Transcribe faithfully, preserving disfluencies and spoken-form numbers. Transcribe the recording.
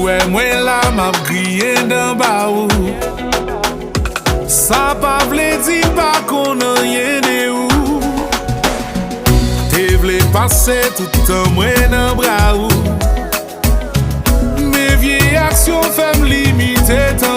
Wè mwen la m ap griyen dan ba ou. Sa pa vle di m pa konn anyen de ou. Te vle pase tout tan mwen nan bra ou. Men vye aksyon fè m limite tan